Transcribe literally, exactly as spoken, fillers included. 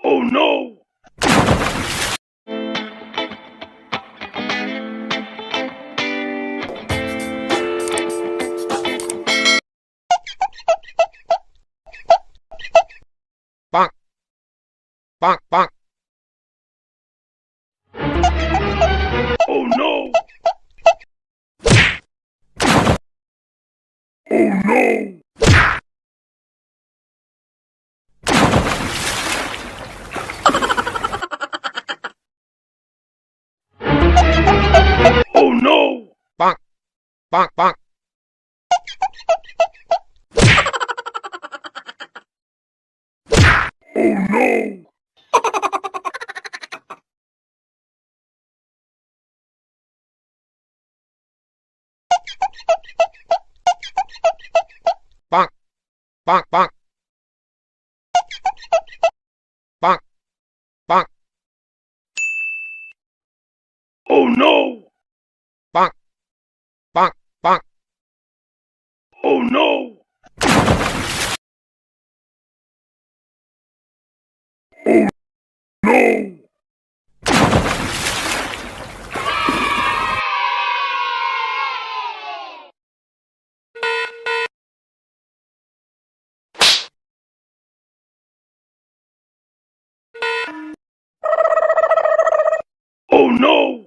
Oh no! Pak. Pak, pak. Oh no! Oh no! Oh no! Pak, pak, pak. Oh no! Pak, pak, pak. Pak, pak. Oh no! Pak, pak, pak. Oh no! Oh no! Oh no!